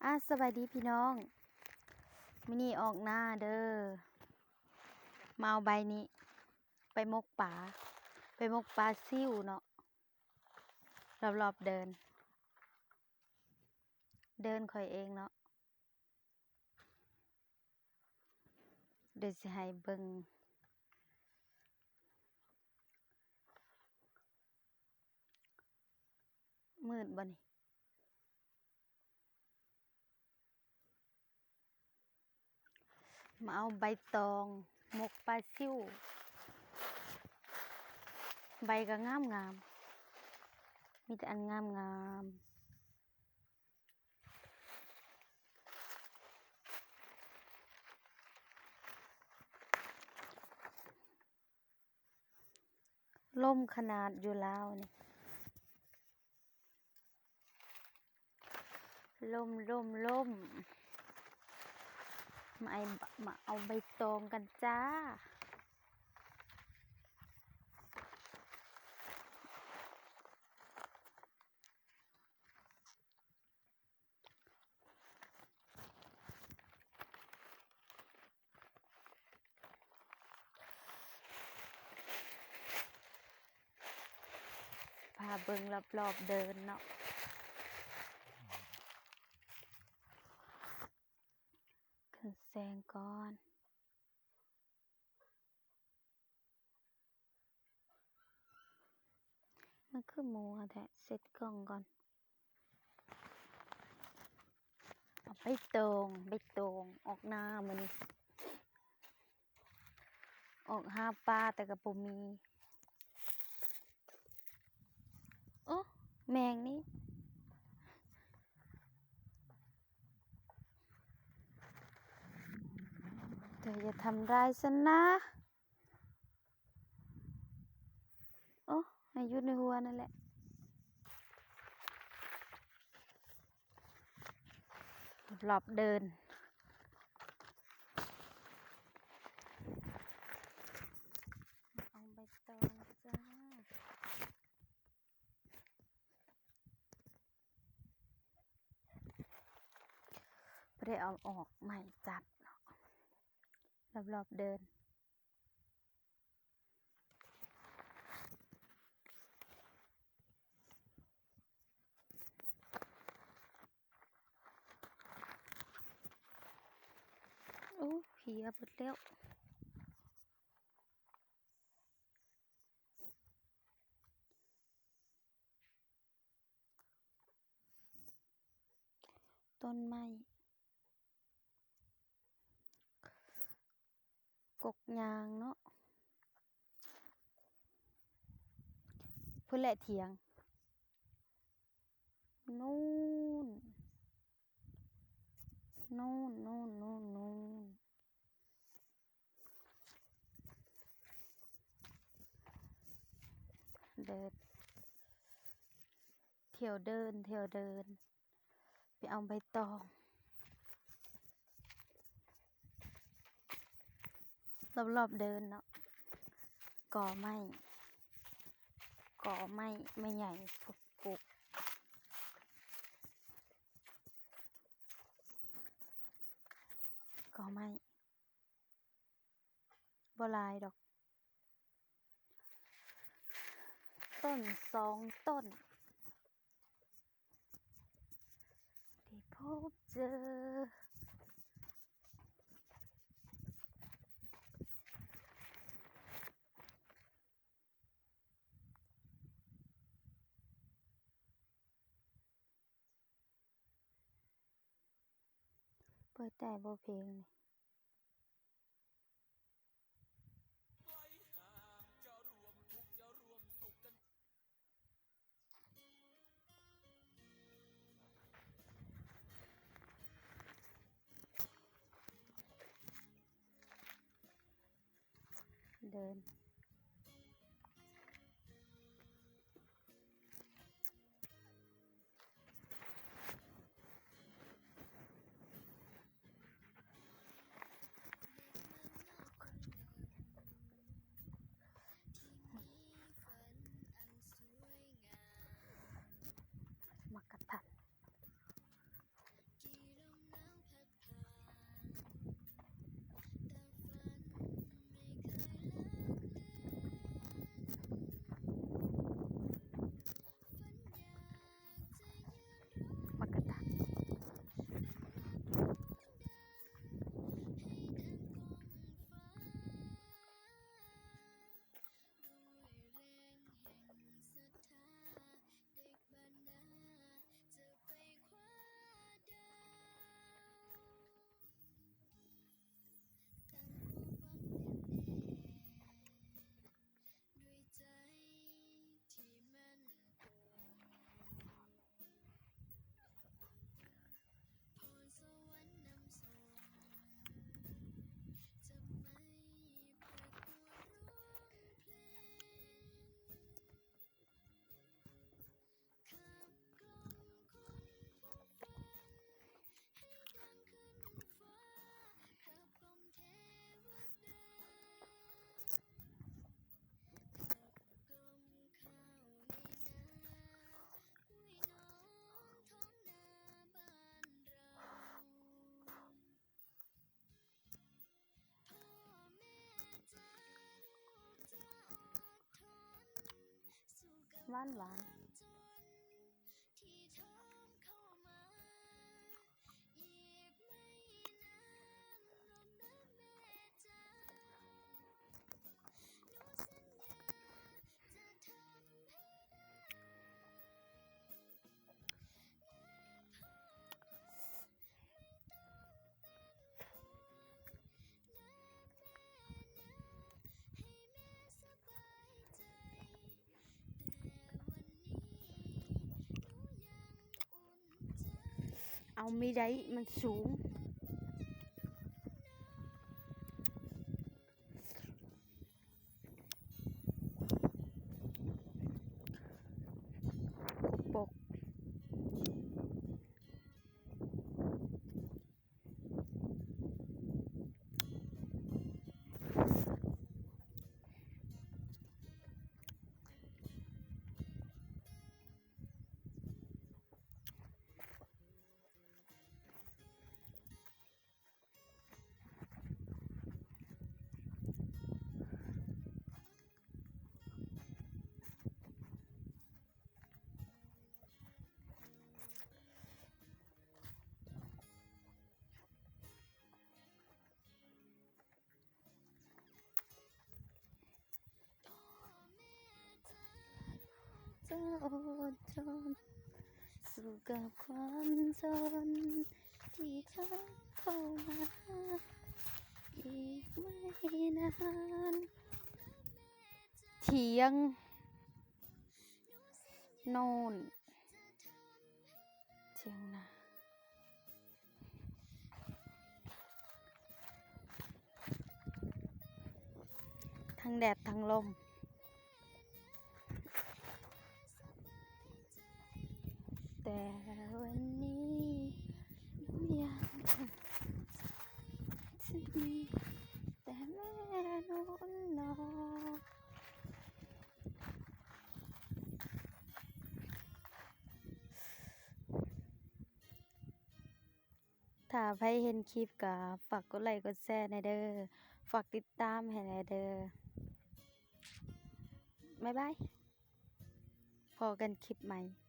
ອາ ສະບາຍດີພີ່ນ້ອງ, ມື້ນີ້ອອກນາເດີ ມາເອົາໃບນີ້ໄປໝົກປາ, ໄປໝົກປາຊິວເນາະ ລອບໆເດີ່ນ, ເດີ່ນຂ້ອຍເອງເນາະ. ດຽວຊິໃຫ້ເບິ່ງ ມືດບໍ່ນີ້? ມາເອົາໃບຕອງໝົກປາຊິວ, ໃບກໍງາມໆ ມີແຕ່ອັນງາມໆ. ລົມຂະໜາດຢູ່ລາວນີ້ ລົມ ລົມ ລົມ. ມາ ມາເອົາໃບຕອງກັນຈ້າ. ພາເບິ່ງລອບໆເດີ່ນເນາະ, ຂຶ້ນແສງກ່ອນ. ມັນຄືມົວແທ້ ເຊັດກ້ອງກ່ອນ. ເອົາໃບຕອງ ໃບຕອງ ອອກນາມື້ນີ້ ອອກຫາປາແຕ່ກໍບໍ່ມີ. ໂອ້ ແມງນີ້ ເທື່ອຢ່າທຳລາຍຊັ້ນນະ. ໂອ້ ໃຫ້ຢູ່ໃນຫົວນັ້ນແຫຼະ ລອບເດີ່ນ. ເອົາໃບຕອງຈ້າ. ບໍ່ໄດ້ເອົາອອກ ໄມ້ຈັບເນາະ ລອບໆເດີ່ນ. ໂອ້ ເພຍເບິດແລ້ວ. ຕົ້ນໄມ້ ກົກຍາງເນາະ ພຸ້ນແຫຼະຖຽງ ນູ້ນ ນູ້ນ ນູ້ນ ນູ້ນ ນູ້ນ. ເດີນ ທ່ຽວເດີນ ທ່ຽວເດີນ ໄປເອົາໃບຕອງ ລອບໆເດີ່ນເນາະ ກໍໄມ້ ກໍໄມ້ ໄມ້ໃຫຍ່ ປຸກໆ ກໍໄມ້ ບໍ່ຫຼາຍດອກ ຕົ້ນສອງຕົ້ນ ທີ່ພົບເຈີ. ເປີດໄດ້ບໍ່ເພງນີ້? ເດີນ ໝາກກະທັນ. ຫວານໆ. ເອົາ ມີໄດ້ ມັນສູງ. ປົກ. ຈະອົດທົນ ສູ້ກັບຄວາມຈົນທີ່ທາມເຂົ້າມາ ອີກໄມ່ນານ. ຖຽງ ໂນ່ນ ຖຽງນາ. ທັງແດດທັງລົມ ແຕ່ວັນນີ້ໜູຍັງຈະມີແຕ່ແມ່ນຸ່ນນອກ. ຖ້າໃຜເຫັນຄລິບກໍຝາກກົດໄລກົດແຊແດ່ເດີ ຝາກຕິດຕາມໃຫ້ແດ່ເດີ. ບາຍບາຍ ພໍ້ກັນຄລິບໃໝ່.